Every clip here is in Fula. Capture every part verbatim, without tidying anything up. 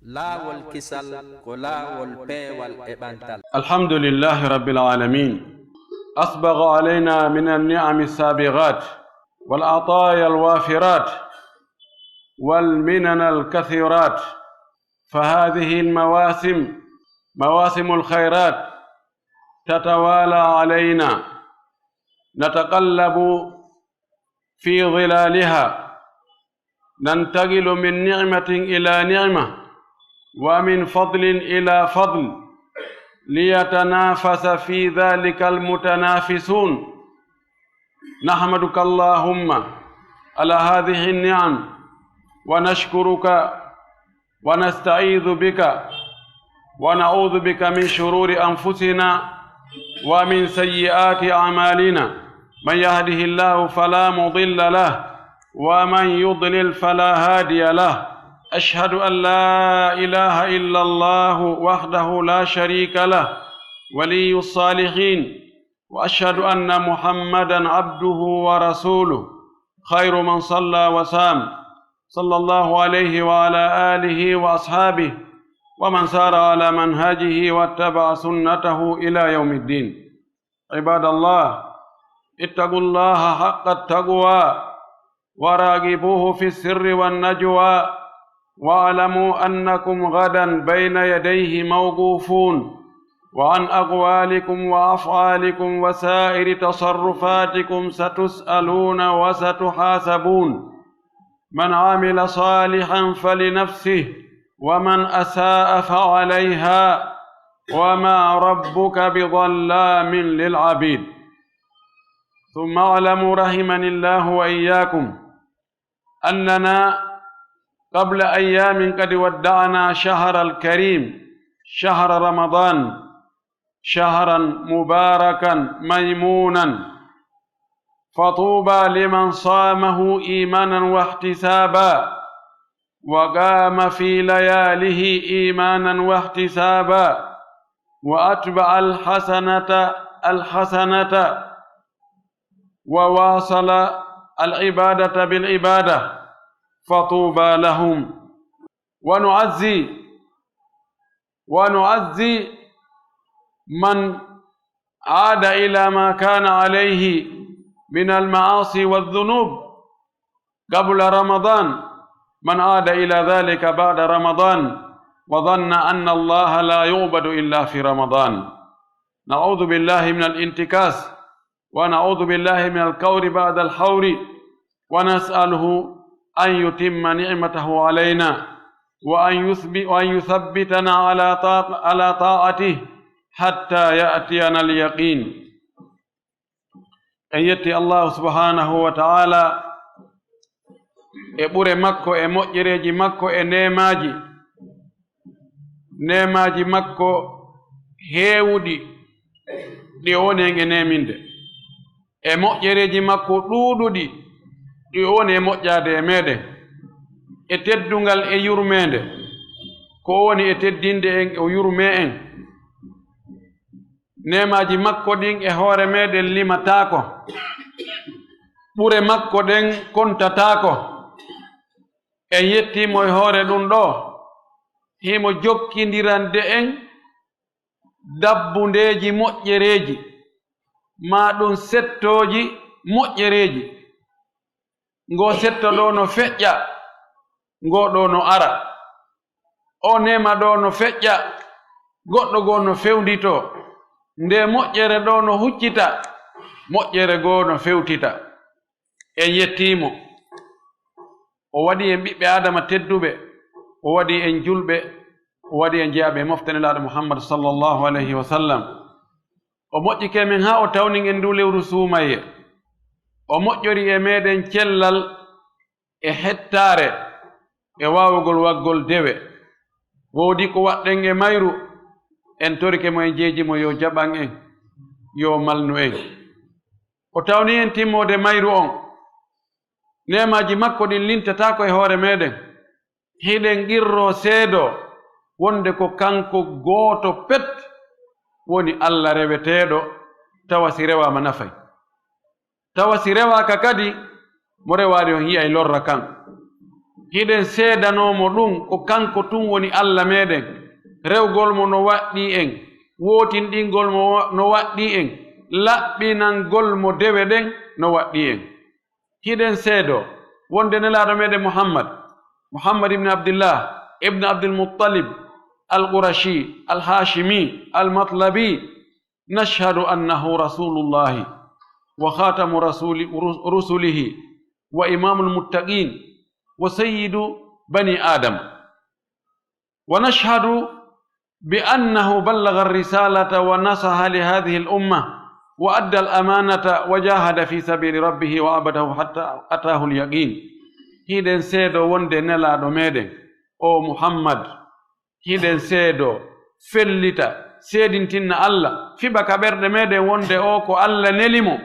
Laawol kisal ko laawol peewal e ɓantal. الحمد لله رب العالمين. أسبغ علينا من النعم السابغات والعطايا الوافرات والمنن الكثيرات، فهذه المواسم مواسم الخيرات تتوالى علينا، نتقلب في ظلالها، ننتقل من نعمة إلى نعمة، ومن فضل إلى فضل، ليتنافس في ذلك المتنافسون. نحمدك اللهم على هذه النعم، ونشكرك ونستعيذ بك ونعوذ بك من شرور أنفسنا ومن سيئات أعمالنا. من يهده الله فلا مضل له، ومن يضلل فلا هادي له. أشهد أن لا إله إلا الله وحده لا شريك له، ولي الصالحين، وأشهد أن محمدا عبده ورسوله، خير من صلى وصام، صلى الله عليه وعلى آله وأصحابه ومن سار على منهجه واتبع سنته إلى يوم الدين. عباد الله، اتقوا الله حق التقوى، وراقبوه في السر والنجوى، واعلموا أنكم غدا بين يديه موقوفون، وعن أقوالكم وأفعالكم وسائر تصرفاتكم ستسألون وستحاسبون. من عمل صالحا فلنفسه، ومن أساء فعليها، وما ربك بظلام للعبيد. ثم اعلموا رحمني الله وإياكم أننا قبل أيام قد ودعنا شهر الكريم، شهر رمضان، شهرا مباركا ميمونا، فطوبى لمن صامه إيمانا واحتسابا، وقام في لياله إيمانا واحتسابا، وأتبع الحسنة الحسنة، وواصل العبادة بالعبادة، فطوبى لهم. ونعزي، ونعزي من عاد إلى ما كان عليه من المعاصي والذنوب قبل رمضان، من عاد إلى ذلك بعد رمضان وظن أن الله لا يعبد إلا في رمضان. نعوذ بالله من الانتكاس، ونعوذ بالله من الكور بعد الحور، ونسأله أن يتم نعمته علينا، وأن يثب-، وأن يثبتنا على طاق-، على طاعته حتى يأتينا اليقين. En yetti Allahu subhanahu wa ta'ala e ɓure makko, e moƴƴereeji makko, e neemaaji, neemaaji makko heewuɗi ɗi o woni en e neeminde, e moƴƴereeji makko ɗuuɗuɗi ɗi o woni e moƴƴaade e meeɗen, e teddungal e yurmeende, ko o woni e teddinde en, o yurmee en. Neemaaji makko ɗin e hoore meeɗen limataako, ɓure makko ɗen kontataako. En yettii mo e hoore ɗum ɗoo, himo jokkindirande en dabbundeeji moƴƴereeji, maa ɗum settooji moƴƴereeji. Ngoo setto ɗoo no feƴƴa, ngoo ɗoo no ara. Oo neema ɗoo no feƴƴa, goɗɗo goo no fewnditoo. Ndee moƴƴere ɗoo no huccita, moƴƴere goo no fewtita. En yettii mo. O waɗi en ɓiɓɓe Aadama tedduɓe, o waɗi en julɓe, o waɗi en jeyaaɓe e mofte Nelaaɗo Muhammad sallallahu alayhi wa sallam. O moƴƴike men haa o tawni en nduu lewru suumayee. O moƴƴori e meeɗen cellal e hettaare e waawugol waggol dewe. Woodi ko waɗɗen e mayru, en torike mo, en jeeji mo yo jaɓan en, yo malnu en. O tawni en timmoode mayru on. Neemaaji makko ɗin lintataako e hoore meeɗen. Hiɗen qirroo seedoo wonde ko kanko gooto pet woni Alla reweteeɗo, tawa si rewaama nafay. Tawa si rewaaka kadi, mo rewaali on yi'ay lorra kan. Hiɗen seedanoo mo ɗum ko kanko tun woni Alla meɗen, rewgol mo no waɗɗii en, wootinɗingol mo no waɗɗii en, laɓɓinangol mo dewe ɗen no waɗɗii en. Hiɗen seedoo wonde Nelaaɗo meɗen Muhammad, Muhammad ibn Abdillah, ibn Abdul Muttalib, al Qurashi, al Hashimi, al Matlabi, نشهد أنه رسول الله وخاتم رسول، رسله وإمام المتقين وسيد بني آدم، ونشهد بأنه بلغ الرسالة ونصح لهذه الأمة وأدى الأمانة وجاهد في سبيل ربه وعبده حتى أتاه اليقين. Hiɗen seedoo wonde Nelaaɗo meɗen, o Muhammad, hiɗen seedoo, fellita, seedintinna Alla, fiɓa ka ɓerɗe meɗen wonde o ko Alla neli mo.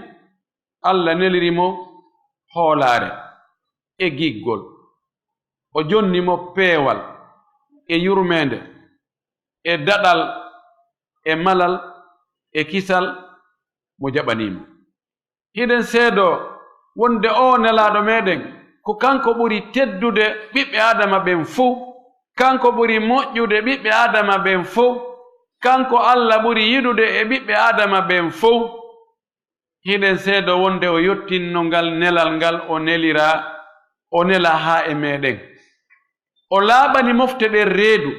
Alla neliri mo hoolaare e giggol. O jonni mo peewal e yurmeende e daɗal e malal e kisal, mo jaɓanii mo. Hiɗen seedoo wonde oo Nelaaɗo meɗen, ko kanko ɓuri teddude ɓiɓɓe Aadama ɓen fow, kanko ɓuri moƴƴude ɓiɓɓe Aadama ɓen fow, kanko Alla ɓuri yiɗude e ɓiɓɓe Aadama ɓen fow. Hiɗen seedoo wonde o yottinno ngal nelal ngal o neliraa, o nela haa e meɗen. O laaɓani mofte ɗen reedu.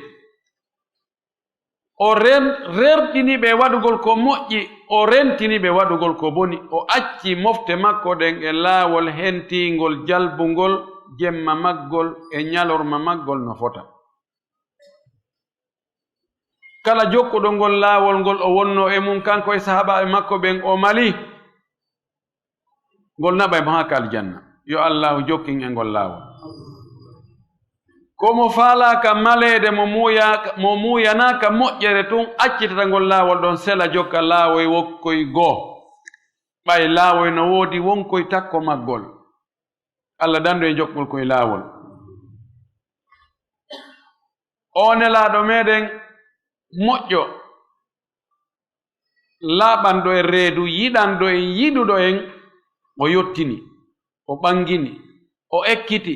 O ren-, rerɗini ɓe waɗugol ko moƴƴi, o rentini ɓe waɗugol ko boni, o acci mofte makko ɗen e laawol hentiingol jalbungol jemma maggol e ñalorma maggol no fota. Kala jokkuɗo ngol laawol ngol o wonnoo e mum, kanko e sahaabaaɓe makko ɓen, o mali. Ngol naɓay mo haa ka aljanna. Yo Allaahu jokkin e ngol laawol. Ko mo faalaaka maleede, mo muuya-, mo muuyanaaka moƴƴere tun, accitata ngol laawol ɗon, sela jokka laawoy wokkoy goo. Ɓay laawoy no woodi wonkoy takko maggol. Alla dandu e jokgol koy laawol. O Nelaaɗo meɗen moƴƴo, laaɓanɗo en reedu, yiɗanɗo en, yiɗuɗo en, o yottini, o ɓangini, o ekkiti,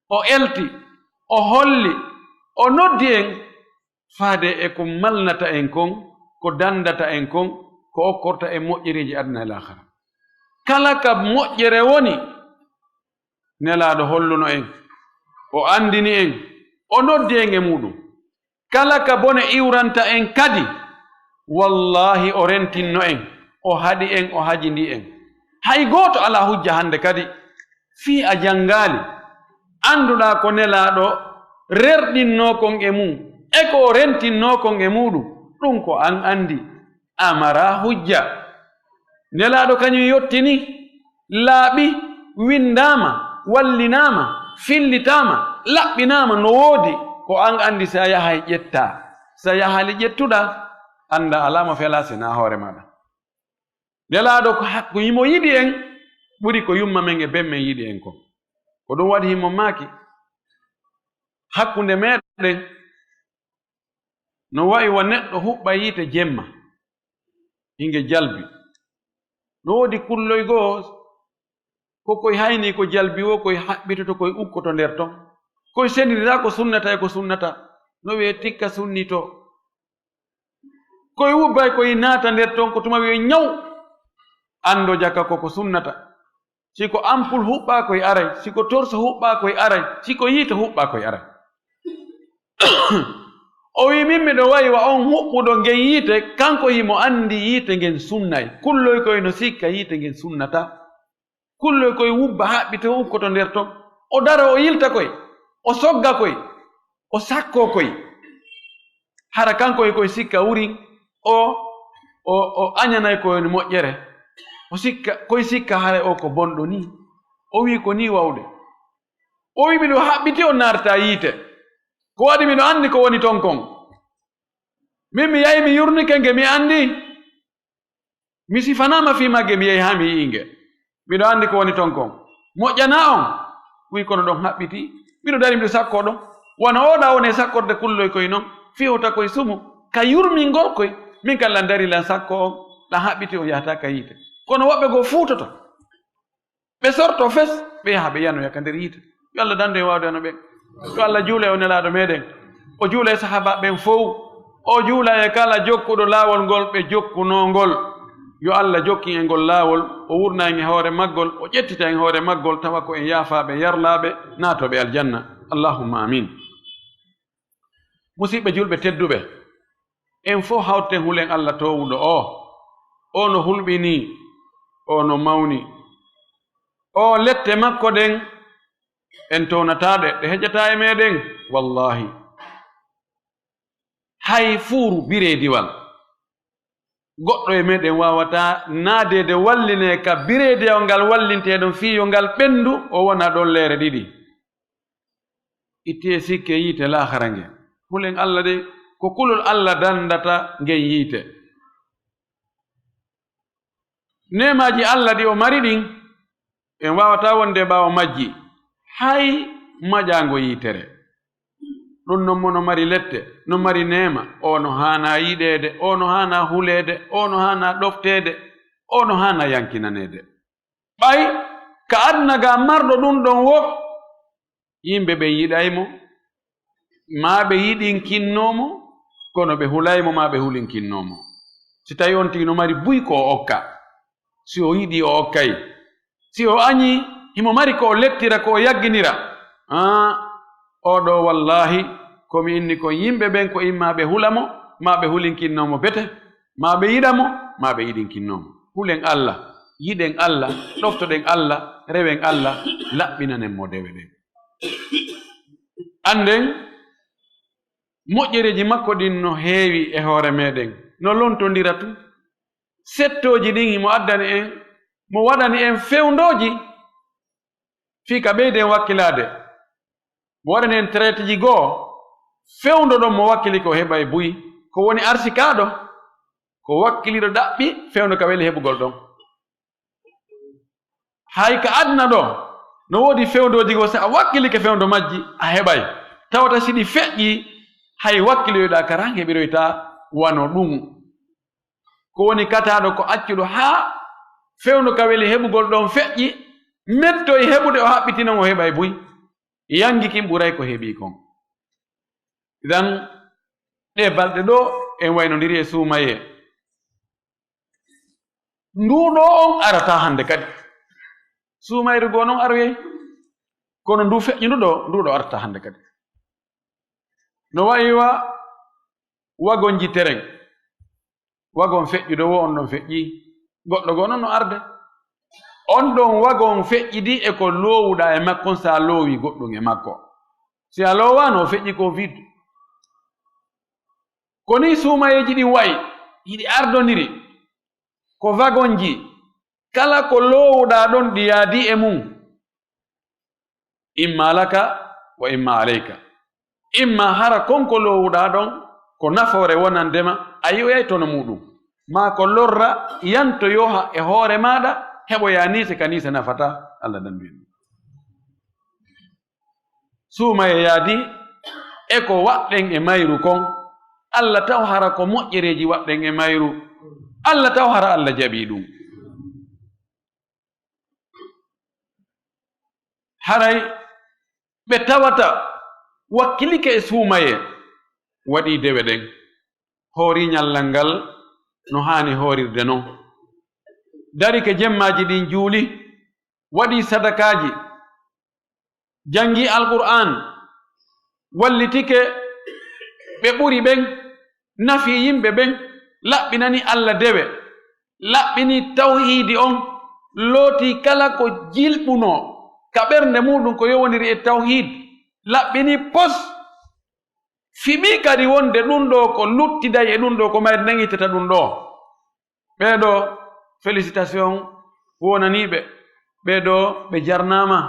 o elti, o holli, o noddi en faade e ko malnata en kon, ko dandata en kon, ko okkorta en moƴƴereeji aduna e laakhara. Kala ka moƴƴere woni, Nelaaɗo holluno en, o andini en, o noddi en e muɗum. Kala ka bone iwranta en kadi, wallaahi o rentinno en, o haɗi en, o hajindi en. Hay gooto alaa hujja hande kadi, fii a janngaali, annduɗaa ko Nelaaɗo rerɗinnoo kon e mum, e ko o rentinnoo kon e muɗum, ɗum ko an andi. A maraa hujja. Nelaaɗo kañum yottini, laaɓi, winndaama, wallinaama, fillitaama, laɓɓinaama no woodi. Ko an anndi si a yahay ƴettaa. Si a yahaali ƴettuɗaa, annda alaa mo felaa sinaa hoore maaɗa. Nelaaɗo ko ha-, ko himo yiɗi en, ɓuri ko yumma men e ben men yiɗi en kon. Ko ɗum waɗi himo maaki, hakkunde meɗen, no wa'i wa neɗɗo huɓɓa yiite jemma, hinge jalbi. No woodi kulloy goo, ko koy hayni ko jalbi wo, koy haɓɓitoto, koy ukkoto nder ton. Koy sendirira ko sunnata e ko sunnata. No wi'e tikka sunnito. Koy wubbay, koy naata nder ton, ko tuma wi'e ñaw. Anndo jaka ko ko sunnata. Si ko ampul huɓɓaa koy aray, si ko torso huɓɓaa koy aray, si ko yiite huɓɓaa koy aray. O wi'i, min miɗo wa'i wa on huɓɓuɗo ngen yiite, kanko himo anndi yiite ngen sunnay. Kulloy koy no sikka yiite ngen sunnata. Kulloy koy wubba haɓɓito ukkoto nder ton. O daro o yilta koy, o sogga koy, o sakkoo koy. Hara kanko e koy sikka wurin, o, o, o añanay ko woni moƴƴere. O sikka, koy sikka haray o ko bonɗo nii. O wi'i ko nii wawde. O wi'i miɗo haɓɓiti o naarta yiite. Ko waɗi miɗo anndi ko woni ton kon. Min mi yahi mi yurnike nge mi anndi. Mi sifanaama fii magge, mi yehi haa mi yi'i nge. Miɗo anndi ko woni ton kon. Moƴƴanaa on? Wi'i, kono ɗon haɓɓitii. Miɗo dari miɗo sakkoo ɗon. Wano oɗa woni e sakkorde kulloy koy non, fewta koy sumu. Ka yurmingol koy, min kan lan dari lan sakkoo on, ɗan haɓɓitii on yahataa ka yiite. Kono woɓɓe goo fuutoto. Ɓe sorto fes, ɓe yaha ɓe yanoya ka nder yiite. Yo Allah dandu en waawde wano ɓen. Yo Allah juule o Nelaaɗo meɗen, o juula e sahaabaaɓe ɓen fow, o juula e kala jokkuɗo laawol ngol ɓe jokkunoo ngol. Yo Allah jokkin e ngol laawol, o wurna en e hoore maggol, o ƴettita en hoore maggol, tawa ko en yaafaaɓe, yarlaaɓe, naatooɓe aljanna. Allahumma amin. Musiɓɓe julɓe tedduɓe, en fow hawten hulen Allah toowuɗo o. O no hulɓinii, o no mawni. O lette makko ɗen, en townataa ɗe, ɗe heƴataa e meɗen, wallaahi. Hay fuuru bireediwal, goɗɗo e meɗen waawataa naadeede wallinee ka bireediyawal ngal wallintee ɗon fii yo ngal ɓenndu, o wona ɗon leere ɗiɗi. Ittee sikke yiite laahara ngen. Hulen Allah de, ko kulol Allah danndata ngen yiite. Neemaaji Allah ɗi o mari ɗin, en waawataa wonde ɓaawo majji, hay maƴaango yiitere. Ɗun non mo no mari lette, no mari neema, o no haanaa yiɗeede, o no haanaa huleede, o no haanaa ɗofteede, o no haanaa yankinaneede. Ɓay ka aduna ga marɗo ɗun ɗon wo, yimɓe ɓen yiɗay mo, maa ɓe yiɗinkinnoo mo, kono ɓe hulay mo, maa ɓe hulinkinnoo mo. Si tawi on tigi no mari buy ko o okka, si o yiɗi o okkay, si o añi, himo mari ko o lettira, ko o yagginira, aa, oo ɗoo wallaahi, ko mi inni kon yimɓe ɓen ko immaa ɓe hula mo, maa ɓe hulinkinnoo mo bete, maa ɓe yiɗa mo, maa ɓe yiɗinkinnoo mo. Hulen Allah, yiɗen Allah, ɗoftoɗen Allah, rewen Allah, laɓɓinanen mo dewe ɗen. Annden, moƴƴereeji makko ɗin no heewi e hoore meɗen, no lontondira tun. Settooji ɗin himo addani en, mo waɗani en fewndooji fii ka ɓeyden wakkilaade. Mo waɗani en traiteji goo, fewndo ɗon mo wakkili ko heɓay buy, ko woni arsikaaɗo, ko wakkiliiɗo ɗaɓɓi fewndo ka weli heɓugol ɗon. Hay ka aduna ɗoo, no woodi fewndooji goo, si a wakkilike fewndo majji, a heɓay. Tawata si ɗi feƴƴii, hay wakkiloyɗaa ka ran heɓiroytaa wano ɗun. Ko woni kataaɗo ko accuɗo haa fewndo ka weli heɓugol ɗon feƴƴi, mettoy heɓude o haɓɓitina o heɓay buy. Yangi kin ɓuray ko heɓii kon. Idan, ɗee balɗe ɗoo en waynondiri e suumayee. Nduu ɗoo on arataa hannde kadi. Suumayru goo non aroyay. Kono nduu feƴƴundu ɗoo, nduu ɗoo arataa hannde kadi. No wayi wa wagonji teren. Wagon feƴƴuɗo wo on ɗon feƴƴi. Goɗɗo goo non no arde. On ɗon wagon feƴƴidi e ko loowuɗaa e makko on, si a loowi goɗɗum e makko. Si a loowaano, o feƴƴi ko vide. Ko nii suumayeeji ɗin wayi, hiɗi ardoniri. Ko wagonji. Kala ko loowuɗaa ɗon ɗi yaadii e mun. Imma laka wa imma alayka. Imma hara kon ko loowuɗaa ɗon ko nafoore wonande ma, a yi'oyay tono muuɗum. Maa ko lorra yantoyoha e hoore maaɗa, heɓoyaa niise ka niise nafataa. Allah dandu en ɗum. Suumaye yaadi e ko waɗɗen e mayru kon. Allah taw hara ko moƴƴereeji waɗɗen e mayru. Allah taw hara Allah jaɓii ɗum. Haray ɓe tawata wakkilike e suumaye, waɗii dewe ɗen, hoorii ñallal ngal no haani hoorirde non, darike jemmaaji ɗin juuli, waɗii sadakaaji, janngii Alqur'aan, wallitike ɓe ɓuri ɓen, nafii yimɓe ɓen, laɓɓinanii Allah dewe, laɓɓinii tawhiidi on, lootii kala ko jilɓunoo ka ɓernde muuɗum ko yowondiri e tawhiid, laɓɓinii pos, fiɓii kadi wonde ɗum ɗoo ko luttiday e ɗum ɗoo ko mayre nden ittata ɗum ɗoo. Ɓee ɗoo, félicitation wonanii ɓe. Ɓee ɗoo, ɓe jarnaama,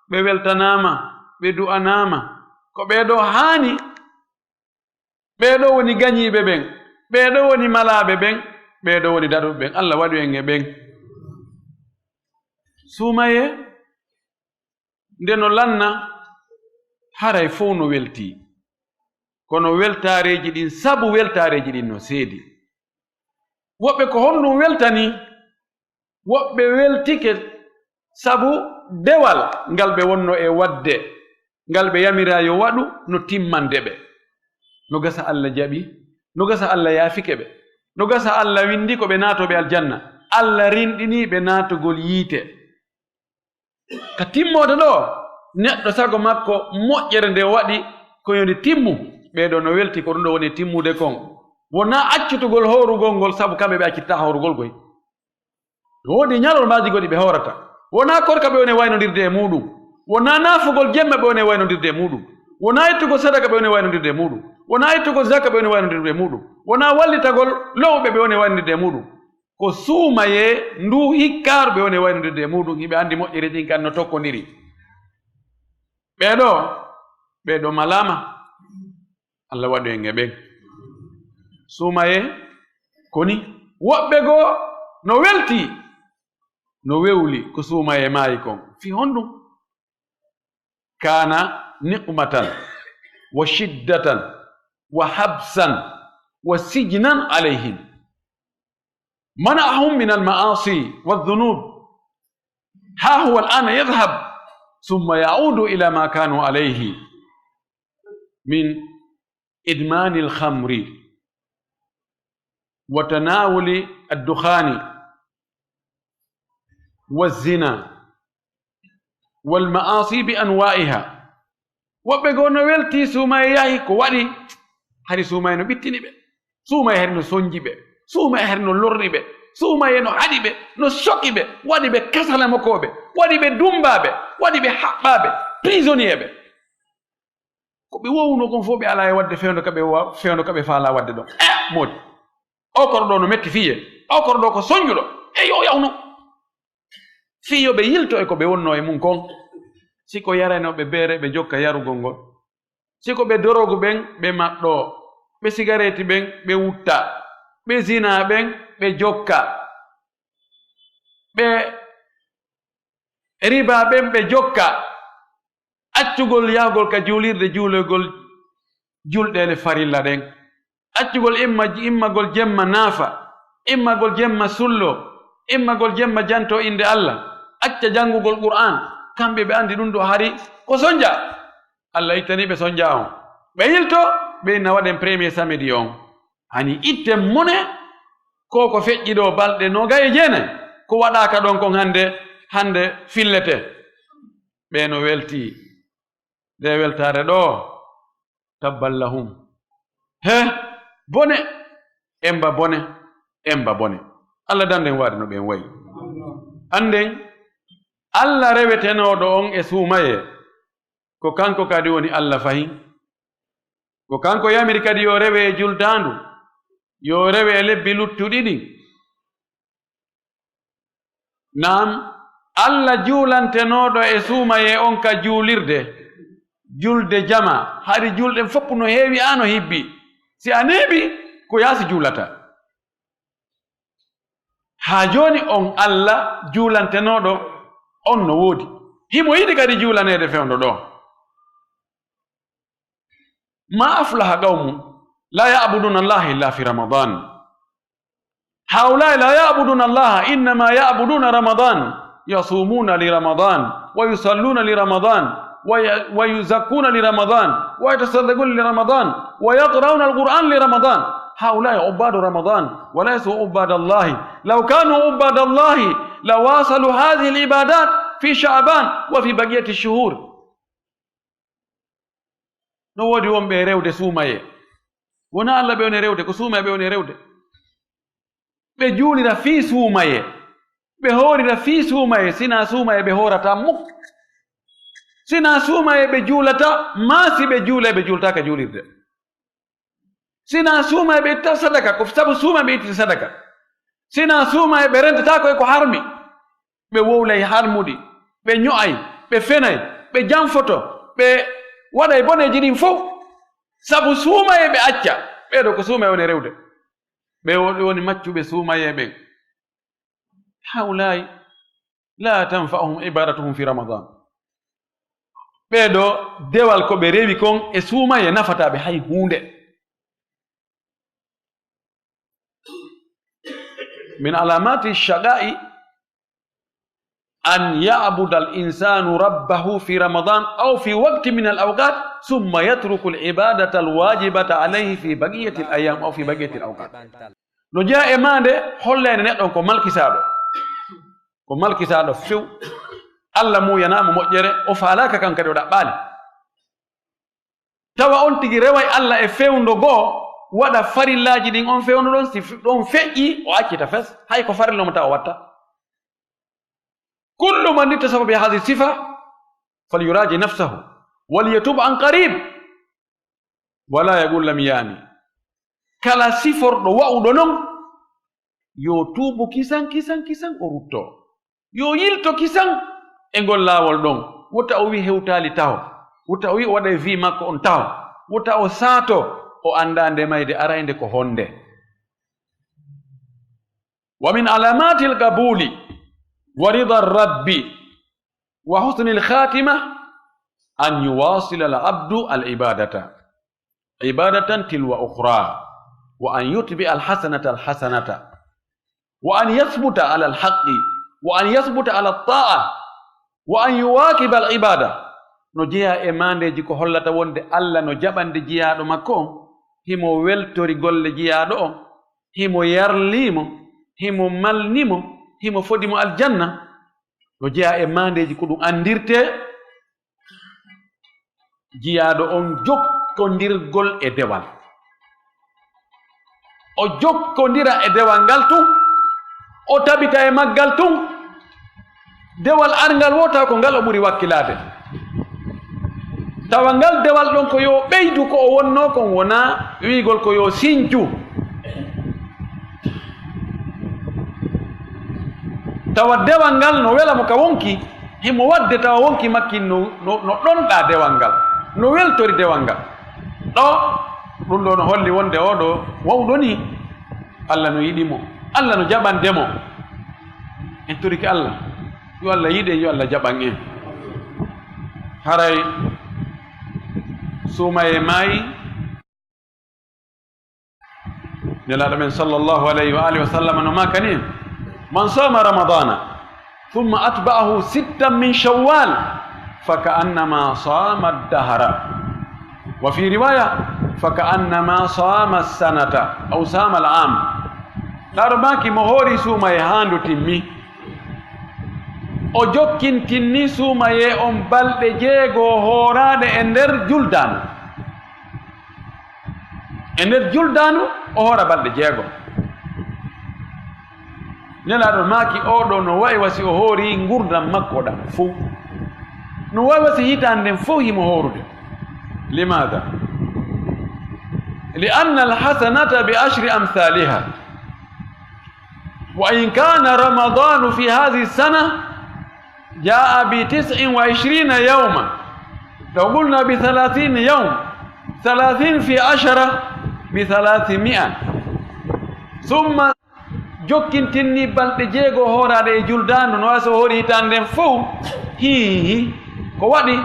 ɓe weltanaama, ɓe du'anaama. Ko ɓee ɗoo haani. Ɓee ɗoo woni gañiiɓe ɓen. Ɓee ɗoo woni malaaɓe ɓen. Ɓee ɗoo woni daɗuɓe ɓen. Allah waɗu en e ɓen. Suumayee, nde no lanna, haray fow no weltii. Kono weltaareeji ɗin, sabu weltaareeji ɗin no seedi. Woɓɓe ko honɗum weltanii? Woɓɓe weltike sabu dewal ngal ɓe wonnoo e waɗde. ngal ɓe yamiraa yo waɗu no timmande ɓe. No gasa Alla jaɓi, no gasa Alla yaafike ɓe, no gasa Alla winndi ko ɓe naatooɓe aljanna, Alla rinɗinii ɓe naatugol yiite. Ka timmoode ɗoo, neɗɗo sago makko moƴƴere nde waɗi ko yo nde timmu. Ɓee ɗoo no welti ko ɗum ɗoo woni timmude kon. Wonaa accutugol hoorugol ngol sabu kamɓe ɓe accittaa hoorugol koy. No woodi ñalormaaji goɗɗi ɓe hoorata. Wonaa korka ɓe woni waynondirde e muuɗum. Wonaa naafugol jemma ɓe woni waynondirde e muuɗum. Wonaa ittugol sadaka ɓe woni waynondirde e muuɗum. Wonaa ittugol zaka ɓe woni waynondirde e muuɗum. Wonaa wallitagol lowɓe ɓe woni waynondirde e muuɗum. Ko suumayee nduu hikkaaru ɓe woni waynondirde e muuɗum. Hiɓe anndi moƴƴere ɗin kan no tokkondiri. Ɓee ɗoo, ɓee ɗoo malaama. Alla waɗu en e ɓen. Suumayee, koni woɓɓe goo no welti, no wewli ko suumayee maayi kon. Fii honɗum? Kana niqmatan wa shiddatan wa habsan wa sijnan alayhim. منعهم من المعاصي والذنوب. ها هو الآن يذهب ثم يعود إلى ما كانوا عليه من إدمان الخمر وتناول الدخان والزنا والمعاصي بأنواعها. Woɓɓe goo no weltii suumayee yahi ko waɗi, hari suumayee no ɓittini ɓe. Suumayee hari no sonji ɓe. Suumayee hari no lorri ɓe. Suumayee no haɗi ɓe, no soki ɓe, waɗi ɓe kasalamokooɓe, waɗi ɓe dummbaaɓe, waɗi ɓe haɓɓaaɓe, prisonnier ɓe. Ko ɓe wowno kon fof ɓe alaa e waɗde fewndo ka ɓe wa-, fewndo ka ɓe faalaa waɗde ɗon. Eh, moodi. O koro ɗoo no metti fiye. O koro ɗoo ko sonjuɗo. E yo yawno. Fii yo ɓe yilto e ko ɓe wonnoo e mum kon. Si ko yaraynooɓe beere, ɓe jokka yarugol ngol. Si ko ɓe dorogu ɓen, ɓe maɗɗoo. Ɓe sigareeti ɓen, ɓe wutta. Ɓe zinaa ɓen, ɓe jokka. Ɓe ribaa ɓen, ɓe jokka. Accugol yahgol ka juulirde, juulogol julɗeele farilla ɗen. Accugol imma, immagol jemma naafa, immagol jemma sullo, immagol jemma janto innde Alla, acca janngugol Qur'aan, kamɓe ɓe anndi ɗum ɗo hari ko sonja. Alla ittani ɓe sonja on. Ɓe yilto, ɓe inna waɗen premier samedi on. Hani itten mone, ko ko feƴƴi ɗo balɗe noogay e jeenay, ko waɗaaka ɗon kon hannde, hannde fillete. Ɓe no welti. Nde weltaare ɗo, tabban lahum. He, bone, emba bone, emba bone. Alla danden waade no ɓen wayi. Annden, Alla rewetenooɗo on e suumayee, ko kanko kadi woni Alla fahin. Ko kanko yamiri kadi yo rewe e juldaandu, yo rewe e lebbi luttuɗi ɗin. Naam, Alla juulantenooɗo e suumayee on ka juulirde, julde jama, hari julɗe fof no heewi, a no hibbi. Si a neeɓi, ko yaasi juulata. Haa jooni on Alla juulantenooɗo on no woodi. Himo yiɗi kadi juulaneede fewndo ɗo. ما أفلح قوم لا يعبدون الله إلا في رمضان. هؤلاء لا يعبدون الله، إنما يعبدون رمضان، يصومون لرمضان، ويصلون لرمضان، وي-، ويزكون لرمضان، ويتصدقون لرمضان، ويقرؤون القرآن لرمضان. هؤلاء عباد رمضان، وليسوا عباد الله. لو كانوا عباد الله، لواصلوا هذه العبادات في شعبان وفي بقية الشهور. No woodi wonɓe e rewde suumayee. Wonaa Alla ɓe woni e rewde, ko suumayee ɓe woni e rewde. Ɓe juulira fii suumayee. Ɓe hoorira fii suumayee, sinaa suumayee ɓe hoorataa muk. Sinaa suumayee ɓe juulataa, maa si ɓe juulee, ɓe juultaaka juulirde. Sinaa suumayee ɓe itta sadaka, ko sabu suumayee ɓe ittita sadaka. Sinaa suumayee ɓe rentataako e ko harmi. Ɓe wowlay harmuɗi, ɓe ño'ay, ɓe fenay, ɓe janfoto, ɓe waɗay boneeji ɗin fow. Sabu suumayee ɓe acca, ɓee ɗoo ko suumayee woni rewde. Ɓe wo-, woni maccuɓe suumayee ɓen. هؤلاء لا تنفعهم عبادتهم في رمضان. Ɓee ɗoo dewal ko ɓe rewi kon e suumayee nafataa ɓe hay huunde. من علامات الشقاء أن يعبد الإنسان ربه في رمضان أو في وقت من الأوقات ثم يترك العبادة الواجبة عليه في بقية الأيام أو في بقية الأوقات. No jeyaa e maande holleende neɗɗo on ko malkisaaɗo. Ko malkisaaɗo few. Allah muuyanaama moƴƴere, o faalaaka kan kadi o ɗaɓɓaali. Tawa on tigi reway Allah e fewndo goo, waɗa farillaaji ɗin on fewndo ɗon, si f-, ɗon feƴƴii, o accita fes, hay ko farilla mo tawa watta. كل من اتصف بهذه الصفة فليراجع نفسه وليتب عن قريب ولا يقل لم يعني. Kala siforɗo wa'uɗo non, yo tuubu kisan, kisan, kisan, o ruttoo. Yo yilto kisan e ngol laawol ɗon. Wota o wi' hewtaali taho. Wota o wi' o waɗay vie makko on taho. Wota o saato, o anndaa nde mayde arayde ko honde. ومن علامات القبول ورضا الرب وحسن الخاتمة أن يواصل العبد العبادة عبادة تلو أخرى، وأن يتبع الحسنة الحسنة، وأن يثبت على الحق، وأن يثبت على الطاعة، وأن يواكب العبادة. No jeyaa e maandeeji ko hollata wonde Allah no jaɓande jiyaaɗo makko on, himo weltori golle jiyaaɗo on, himo yarlii mo, himo malni mo, himo fodi mo aljanna. No jeyaa e maandeeji ko ɗum anndirtee, jiyaaɗo on jokkondirgol e dewal. O jokkondira e dewal ngal tun, o tabita e maggal tun. Dewal arngal woo tawa ko ngal o ɓuri wakkilaade. Tawa ngal dewal ɗon ko yo ɓeydu ko o wonnoo kon, wonaa wi'igol ko yo sincu. Tawa dewal ngal no wela mo ka wonki, himo waɗde tawa wonki makki no, no, no ɗonɗaa dewal ngal, no weltori dewal ngal. Ɗo, ɗum ɗo no holli wonde oo ɗo wa'uɗo nii, Allah no yiɗi mo, Allah no jaɓande mo. En torike Allah, yo Allah yiɗ en, yo Allah jaɓan en. Haray suumayee maayi. Nelaaɗo men sallallahu alayhi wa alihi wa sallam no maakani en, من صام رمضان ثم أتبعه ستا من شوال فكأنما صام الدهر. وفي رواية فكأنما صام السنة أو صام العام. Nelaaɗo maaki mo hoori suumayee haa ndu timmi, o jokkintinni suumayee on balɗe jeego hooraaɗe e nder juldaandu. E nder juldaandu, o hoora balɗe jeego. Nelaaɗo maaki, oo ɗo no wa'i wa si o hoori ngurndan makko ɗan fow. No wa'i wa si hitaande nden fow himo hoorude. لماذا؟ لأن الحسنة بعشر أمثالها. وإن كان رمضان في هذه السنة جاء بتسع وعشرين يوما، لو قلنا بثلاثين يوم، ثلاثين في عشرة بثلاثمائة. ثم jokkintinni balɗe jeego hooraaɗe e juldaandu, no wa'i si o hoori hitaande nden fow. Hii, hii. Ko waɗi?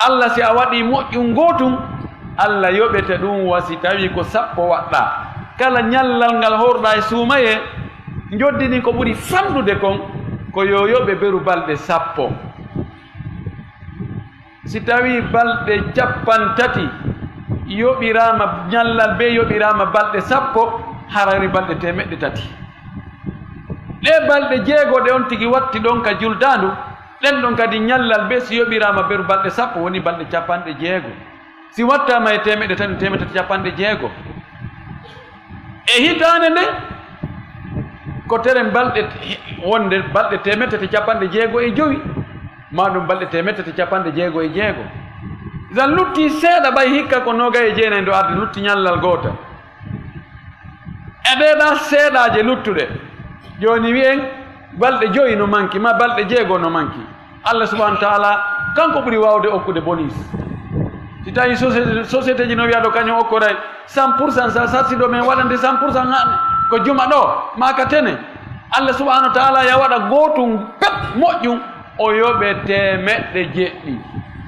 Allah, si a waɗii moƴƴum gootun, Allah yoɓete ɗum wa si tawii ko sappo waɗɗaa. Kala ñallal ngal hoorɗaa e suumayee, njoddi ndin ko ɓuri fanɗude kon, ko yo yoɓe beru balɗe sappo. Si tawii balɗe cappanɗe tati yoɓiraama, ñallal bee yoɓiraama balɗe sappo, harani balɗe teemeɗɗe tati. Ɗee balɗe jeego ɗe on tigi watti ɗon ka juldaandu, ɗen ɗon kadi ñallal bee si yoɓiraama beru balɗe sappo, woni balɗe cappanɗe jeego. Si wattaama e teemeɗɗe tati, teemeɗɗe tati cappanɗe jeego. E hitaande nden, ko teren balɗe, wonde balɗe teemeɗɗe tati cappanɗe jeego e jowi, maa ɗum balɗe teemeɗɗe tati cappanɗe jeego e jeego. Idan luttii seeɗa, ɓay hikka ko noogay e jeenay ndo arde, lutti ñallal gootal. E ɗee ɗaa seeɗaaje luttuɗe, jooni wi'en balɗe jowi no manki, maa balɗe jeego no manki. Allah subhanahu wa ta'ala, kanko ɓuri waawde okkude bonus. Si tawii société, société ji no wi'a ɗo kañum okkoray cent pour cent, sa sarsi ɗo men waɗande cent pour cent ŋaaɓe, ko juma ɗo, maa ka tene. Allah subhanahu wa ta'ala ya waɗa gootum pet moƴƴum, o yoɓe teemeɗɗe jeɗɗi.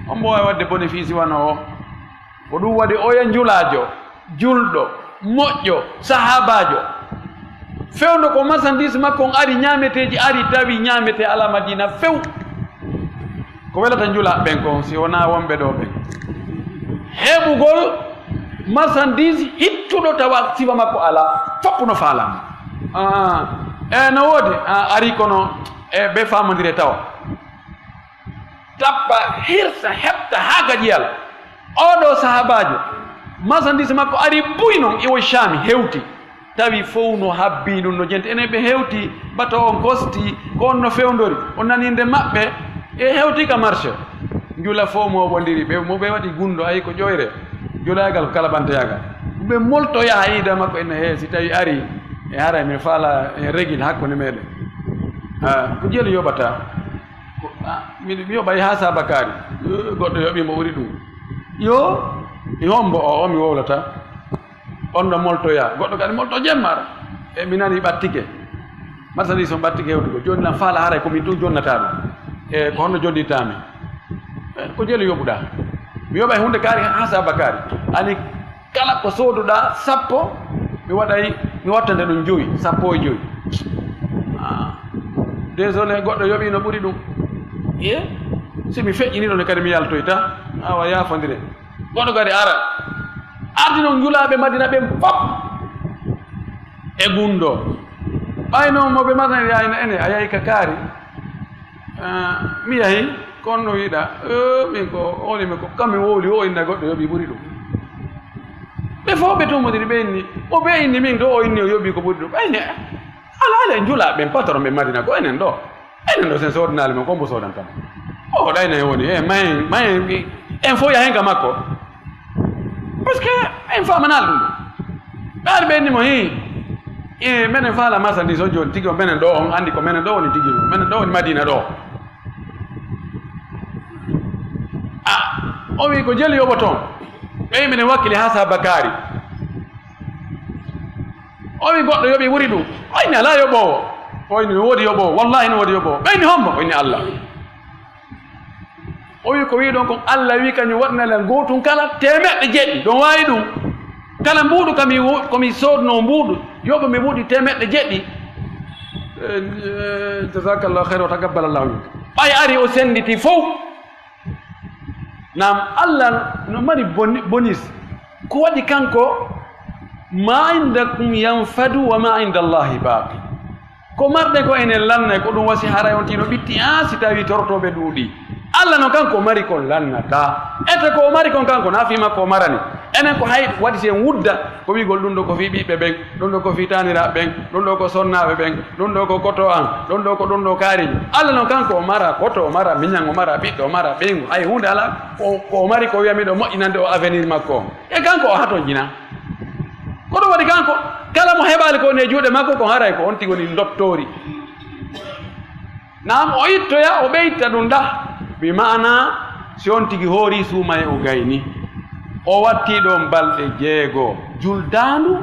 On mbo waawi waɗde bénéfice wano o. Ko ɗum waɗi oya njulaajo, julɗo, moƴƴo, sahaabaajo. Fewndo ko marchandise makko on ari, ñaameteeji ari, tawi ñaamete alaa Madina few. Ko welata njulaaɓe ɓen kon, si wonaa wonɓe ɗoo ɓen. Heɓugol marchandise hittuɗo tawa sifa makko alaa, foppu no faalaama. Ah, e no woodi, ah, ari kono e ɓe faamondire tawa. Tappa, hirsa, heɓta haa gaƴiyal. Oo ɗoo sahaabaajo, marchandise makko ari buy non, iwo Caami hewti. Tawi fow no habbii ɗum, no jenti. Enen ɓe hewti, bato on kosti, ko on no fewndori. O nani nde maɓɓe, e hewti ka marché. Njula fow mooɓondiri, ɓe, mo ɓe waɗi gunndo, ay ko ƴoyre. Njulaagal ko kala ɓanteyaagal. Ɓe moltoya haa yiida makko ene hee, si tawi ari, e haray min faala en régil hakkunde meɗen. Ah, ko jelu yoɓata. Ko, ah, mi, mi yoɓay haa saabakaari. Eh, goɗɗo yoɓi mo ɓuri ɗum. Yo, mi hombo o, o mi wowlata. On ɗo moltoya. Goɗɗo kadi molto jemmara. E mi nani ɓattike. Marchandise on ɓattike hewtugo. Jooni lan faala haray ko min ɗum jonnata ɗum. E ko honno jonnirtaa mi? Eh, ko jelu yoɓuɗaa. Mi yoɓay huunde kaari haa saabakaari. Ani kala ko sooduɗaa sappo, mi waɗay, mi wattande ɗum jowi, sappo e jowi. Ah, désolé, goɗɗo yoɓi no ɓuri ɗum. Ye? Si mi feƴƴini ɗon kadi mi yaltoyta. Awa yaafondire. Goɗɗo kadi ara. Ardi non njulaaɓe Madina ɓen fop e gunndo. Ɓay non mo ɓe marnani yayna ene, a yahi ka kaari. Ah, mi yahi, ko on no wiɗa. Eh, min ko, o woni mi ko, kam mi wowli, o inna goɗɗo yoɓi ɓuri ɗum. Ɓe fof ɓe tumodiri, ɓe inni. O ɓe inni min to, o inni o yoɓi ko ɓuri ɗum. Ɓe inni, ala, ala, njulaaɓe ɓen, patron ɓe Madina, ko enen ɗo. Enen ɗo, sen soodanaali mon, ko mbo soodanta mo. O ɗayna en woni, e mayen, mayen, en fof yahen ka makko. Parce que en faamanaali ɗum ɗo. Ɓe ari ɓe inni mo, hii, e menen faala marchandise o jooni tigi o, menen ɗo on anndi ko menen ɗo woni tigi, menen ɗo woni Madina ɗo. Ah, o wi ko jelu yoɓoton. Ɓe wi minen wakkili haa saabakaari. O wi goɗɗo yoɓi ɓuri ɗum. O inni alaa yoɓoowo. O inni no woodi yoɓoowo. Wallahi no woodi yoɓoowo. Ɓe inni hombo? O inni Allah. O wi ko wi ɗon kon Allah wi kañum waɗana lan gootun kala teemeɗɗe jeɗɗi. Ɗon waawi ɗum. Kala mbuuɗu ka mi wo-, ko mi soodnoo mbuuɗu, yoɓo mi mbuuɗi teemeɗɗe jeɗɗi. Eh, eh, jazakallahu khairan wa taqabbalallahu minka. Ɓay ari o sennditi fow. Naam, Allah no mari boni-, bonus. Ko waɗi kanko, ma indakum yanfadu wa ma inda Allahi baqi. Ko marɗen ko enen lannay, ko ɗum wasi haray on tino ɓitti, an si tawi torotooɓe ɗuuɗi. Allah no kanko mari ko lannata. Ete ko o mari kon kanko, na fii makko o marani. Enen ko hay waɗi si en wudda, ko wi'gol ɗum ɗo ko fii ɓiɓɓe ɓen, ɗum ɗo ko fii taaniraaɓe ɓen, ɗum ɗo ko sonnaaɓe ɓen, ɗum ɗo ko koto an, ɗum ɗo ko ɗum ɗo kaari. Allah no kanko o mara koto, o mara miñan, o mara ɓiɗɗo, o mara ɓeyngu. Hay huunde alaa, ko, ko o mari ko wi'a miɗo moƴƴinande o avenir makko on. E kanko o hatonjina. Ko ɗum waɗi kanko, kala mo heɓaali ko woni e juuɗe makko, ko haray ko on tigi woni ndottoori. Naam, o ittoya, o ɓeyta ɗum ɗa. Bi maana, si on tigi hoori suumaye o gayni, o watti ɗon balɗe jeego, juldaandu,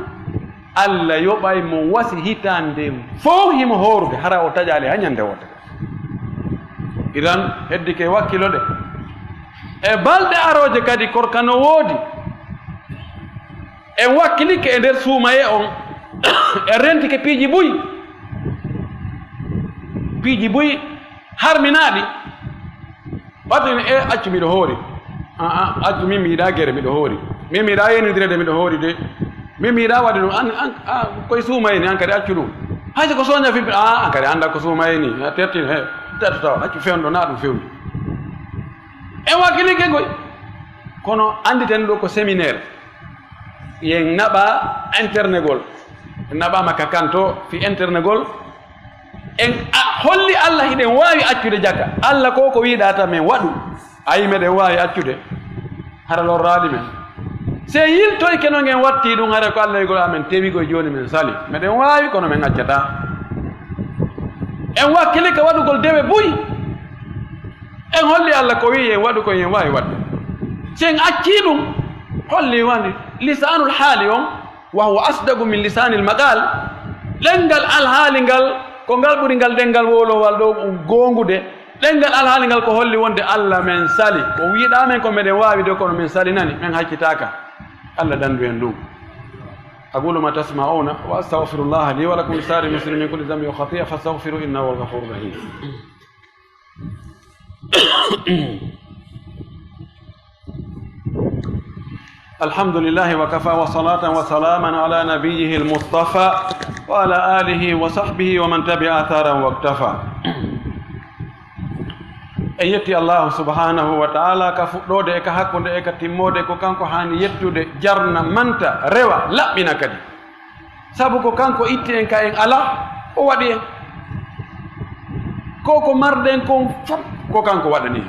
Allah yoɓay mo wasi hitaande fow himo hoorude, hara o taƴaali haa ñande wootere. Idan, heddi ke wakkilo de. E balɗe arooje kadi, korka no woodi. En wakkilike e nder suumaye on, en rentike piiji buy, piiji buy harminaaɗi. Waɗi e accu miɗo hoori. Ah, ah, accu min mi yiɗaa gere miɗo hoori. Min mi yiɗaa yenidire de miɗo hoori de. Min mi yiɗaa waɗde ɗum. An, an, ah, koye suumaye ni an kadi accu ɗum. Hay so ko soña fimpi, ah, an kadi annda ko suumaye ni. A tertin he, terto taw, accu fewndo na ɗum fewndi. En wakkilike koy. Kono annditen ɗo ko séminaire. Yen naɓa internegol. En naɓaama ka kanto fi internegol. En a-, holli Allah hiɗen waawi accude jaka. Allah ko ko wiɗa tan men waɗu. Ayi meɗen waawi accude. Hara lorraali men. Se yiltoyke no ngen watti ɗum, hara ko Allah wi'gol amen tewigo jooni men sali. Meɗen waawi kono men accata. En wakkili ka waɗugol dewe buy. En holli Allah ko wi'i en waɗu ko en waawi waɗde. Si en accii ɗum, holli woni lisaanul haali on, wa huwa asdaqu min lisaanil maqaal. Ɗenngal alhaali ngal, ko ngal ɓuri ngal ɗenngal wolowal ɗo goongude. Ɗenngal alhaali ngal ko holli wonde Allah men sali. Ko wiɗaa men ko meɗen waawi de kono men salinani, men haccitaaka. Allah dandu en ɗum. أقول ما تسمعون، وأستغفر الله لي ولكم ولسائر المسلمين من كل ذنب وخطيئة، فاستغفروه إنه هو الغفور الرحيم. الحمد لله وكفى، وصلاة وسلاما على نبيه المصطفى، وعلى آله وصحبه ومن تبع أثره واقتفى. En yetti Allahu subhanahu wa ta'ala ka fuɗɗoode e ka hakkunde e ka timmoode, ko kanko haani yettude, jarna, manta, rewa, laɓɓina kadi. Sabu ko kanko itti en ka en alaa, o waɗi en. Ko ko marɗen kon fof, ko kanko waɗani en.